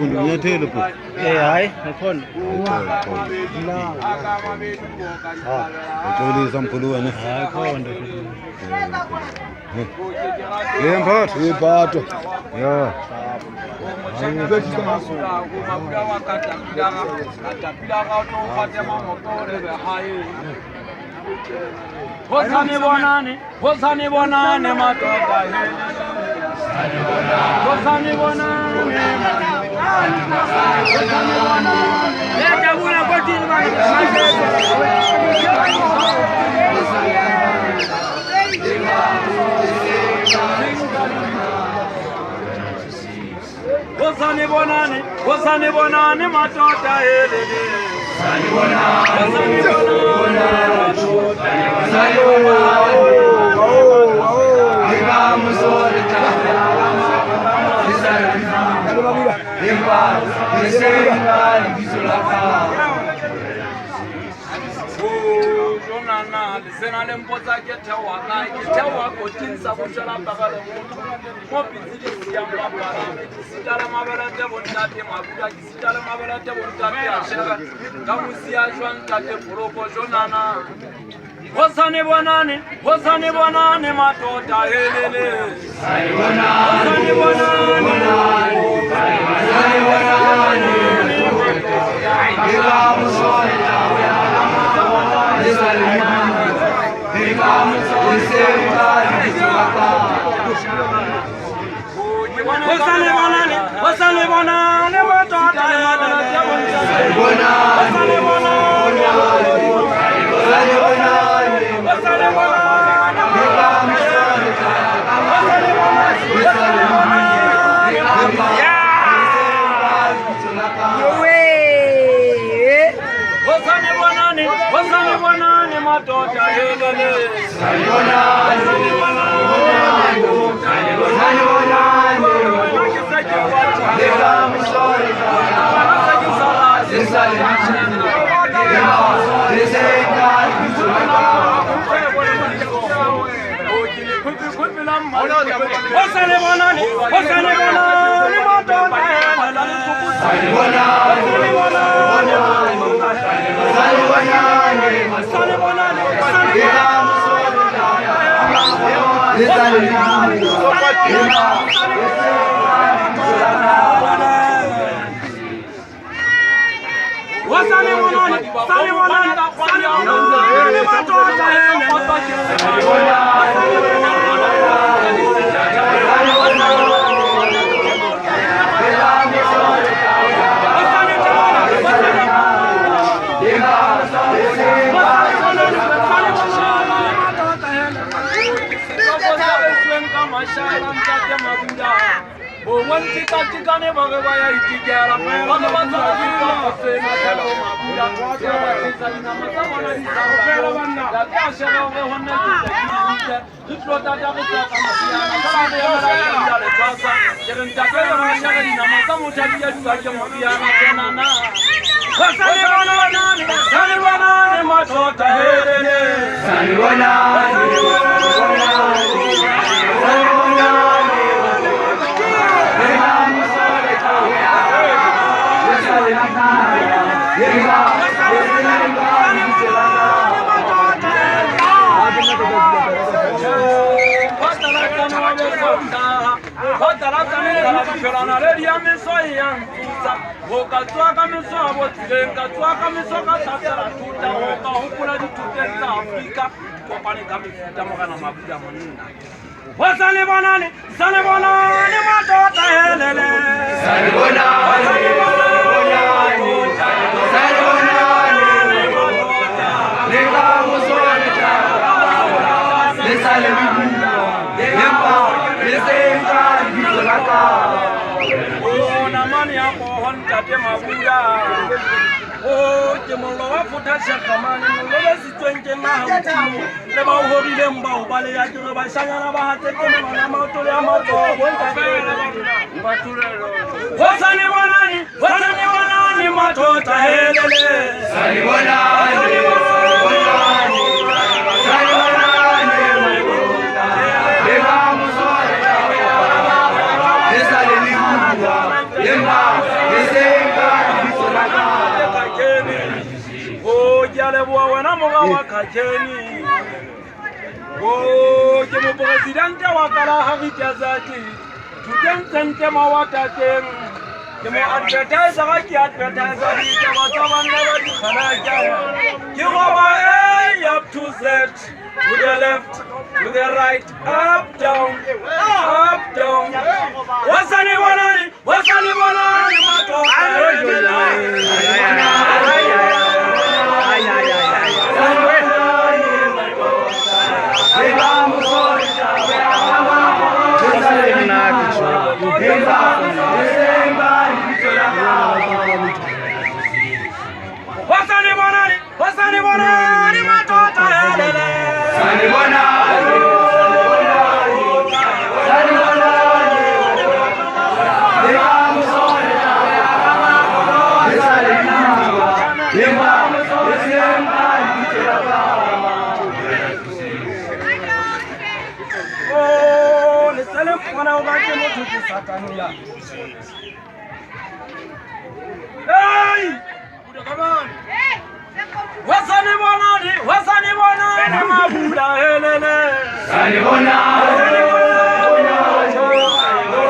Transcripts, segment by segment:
Unyathelo bhuti. Eh hayi ngikhona. Uxolisa mkhulu wena. Hayi khona. Eh mphatho. Iphato. Ya. Sanibonani, sanibonani madoda sanibonani. Lejabula kotini Sanibonani, sanibonani madoda helele. Jonana lesena le mpotsa ke theoha kae, ke theoha koting sa boshwela paka le motho mo pitse di siyang ba palame. Ke sita le mabelete bontate Mabuda, ke sita le mabelete bontate Ashera, ka mosia jwang ntate Poloko. Jonana sanibonani, sanibonani madoda helele. Sanibonani, sanibonani madoda helele. Sanibonani madoda helele. Sanibonani, sanibonani madoda Sanibonani, sanibonani madoda helele. Ntate Mabuda, o ke mollo wa fotha shakamane, mollo le sitsweng ke naha modimo le ba o horileng bao ba le ya ke re bashanyana ba hatsetse menwana maoto le ya matsoho bontate. Wasanibonani, wasanibonani madoda helele. Sanibonani, sanibonani, sanibonani madoda. Lekamusore, lesale likuwa, lemba, lesenga, lisolaka. O ke a leboha wena mora wa Khakeni. O ke mopresidente wa Kalahari Desert. Thuteng tsentle mawatateng. Ke mo advertiser ga ke advertiser ditaba tsa banna ba dikgalaka. Ke roba A up to Z, to the left, to the right, up, down, up, down. Wasanibonani, wasanibonani madoda. Wasanibonani, wasanibonani madoda helele. Sanibonani, sanibonani, lekamusore, lesale likuwa, lemba, lesenga, lisolaka. Oh, lesele ngwana o batle motho ke satania. Hey! Wasanibonani, wasanibonani mabula helele. Sanibonani,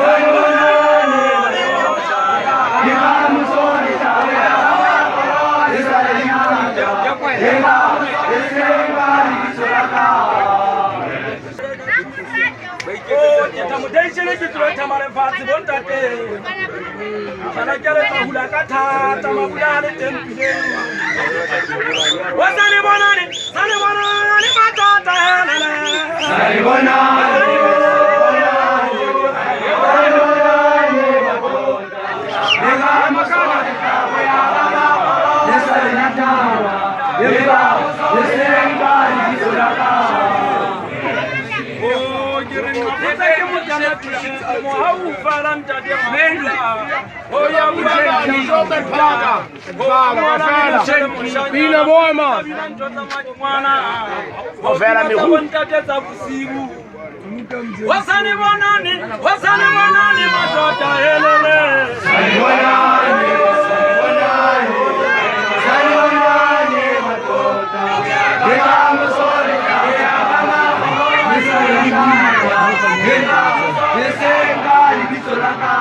sanibonani, lekamusore, lesale likuwa, lemba, lesenga, lisolaka. Oh, ke tla mo teishene ke tlo thamale fatshe bontate. Bana ke le tla hula ka thata mabula a le teng puleng. Wasanibonani, sanibonani madoda helele. Sanibonani, sanibonani madoda. Lekamusore, lesale likuwa, lemba, lesenga, lisolaka. Oh, ke re nqapotsa ke motjana thušitse mohau fela ntate Mabula. Oh, ya bua Pina boy man. Ntate tsa bosiu. Wasanibonani, wasanibonani madoda helele. Sanibonani, sanibonani, sanibonani madoda. Lekamusore, lesale likuwa, lemba, lesenga, lisolaka.